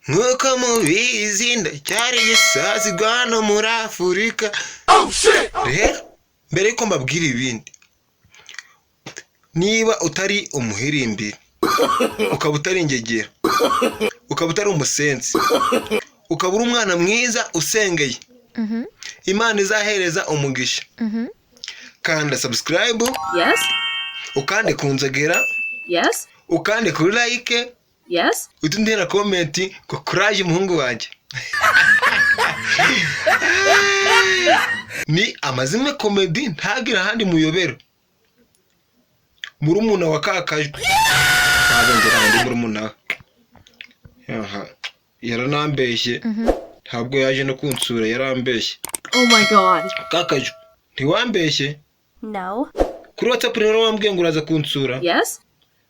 Nk'uko mubizi, ndacyari igisazigwa hano muri Afurika. Rero mbere yuko mbabwira ibindi, niba utari umuhirimbiri, ukaba utari ingegera, ukaba utari umusenzi, ukaba uri umwana mwiza usengeye, Imana izahereza umugisha, kanda subscribe, Yes. ukande ku nzogera, Yes. ukande kuri like, Yes. uhite untera comment ngo "Kuraje umuhungu wanjye." Ni Amazimwe Comedy, ntagire ahandi muyobera. Murumuna wa Kakajwi, ntabwo ngira ndi murumuna we. Aha yaranambeshye, ntabwo yaje no kunsura, yarambeshye. Oh my God. Kakajwi, ntiwambeshye? No. Kuri WhatsApp rero wambwiye ngo uraza kunsura, Yes.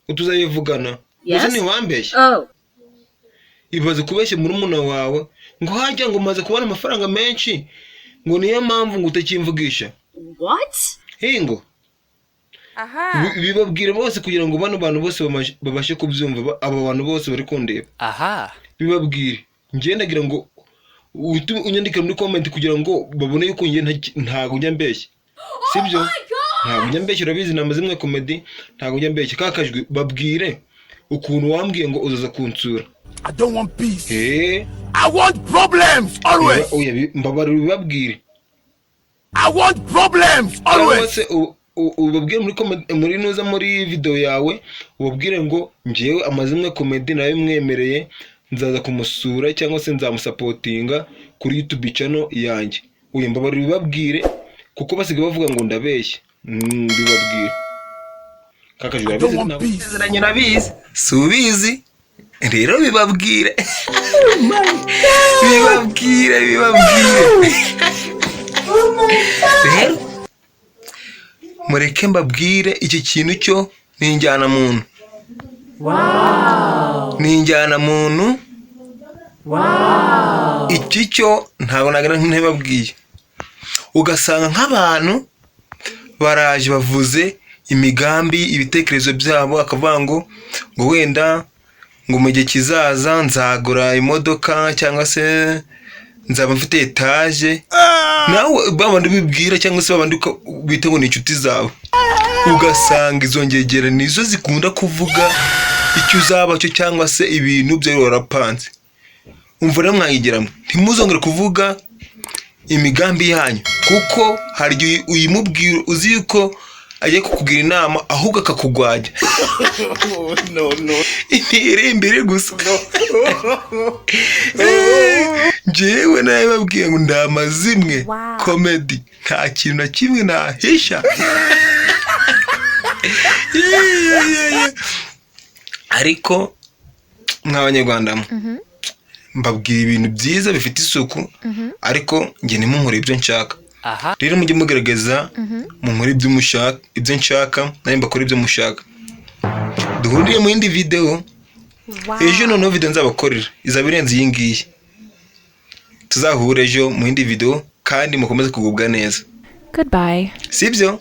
ngo tuzabivugana. Yes. Gusa ntiwambeshye? Oh. Ibaze kubeshya murumuna wawe ngo hajya ngo umaze kubona amafaranga menshi, ngo niyo mpamvu ngo utakimvugisha. What? Hingo. Aha. Bibabwire bose kugira ngo bano bantu bose babashe kubyumva, aba bantu bose bari kundeba. Aha. Bibabwire, njye ndagira ngo uhite unyandikira muri comment kugira ngo babone yuko njye ntabwo njya mbeshya, sibyo? Ntabwo njya mbeshya, urabizi, ni Amazimwe Comedy, ntabwo njya mbeshya. Kakajwi, babwire ukuntu wambwiye ngo uzaza kunsura. I don't want peace. I want problems always. Oya, mbabarira ubibabwire. I want problems Cyangwa always. se ubabwire muri comment, muri nuza muri video yawe, ubabwire ngo njyewe Amazimwe Comedy nawe mwemereye nzaza kumusura cyangwa se nzamusupportinga kuri YouTube channel yanjye. Uyu, mbabarira ubibabwire kuko basigaye bavuga ngo ndabeshya. Bibabwire Kakajwi. I don't want Urabizi, peace. ntabwo urabizi, si ubizi rero, bibabwire, bibabwire, bibabwire. Rero mureke mbabwire, iki kintu cyo ni injyanamuntu, ni injyanamuntu. Iki cyo ntabwo nagana ntibabwiye. Ugasanga nk'abantu baraje bavuze imigambi, ibitekerezo byabo, akavuga ngo wenda ngo mu gihe kizaza nzagura imodoka cyangwa se nzaba mfite etaje. Nawe babandi bibwira cyangwa se babandi bita ngo ni inshuti zawe, ugasanga izo ngegera nizo zikunda kuvuga icyo uzaba cyo cyangwa se ibintu byari warapanze. Umva rero mwayigeramo, ntimuzongere kuvuga imigambi yanyu, kuko hari igihe uyimubwira uzi yuko agiye kukugira inama, ahubwo akakugwanya. Iri imbere gusa. Njyewe nawe babwiye ngo ndamazimwe Comedy, nta kintu na kimwe nahisha. Yeah. Ariko mw'Abanyarwanda mwe, mbabwira ibintu byiza bifite isuku, ariko njye ntimunkore ibyo nshaka. Aha. Rero mujye mugerageza munkore ibyo mushaka, ibyo nshaka nanjye mbakore ibyo mushaka. Duhurire mu yindi video ejo. Noneho video nzabakorera izaba irenze iyi ngiyi. Tuzahure ejo mu yindi video kandi mukomeze kugubwa neza. Goodbye. Sibyo?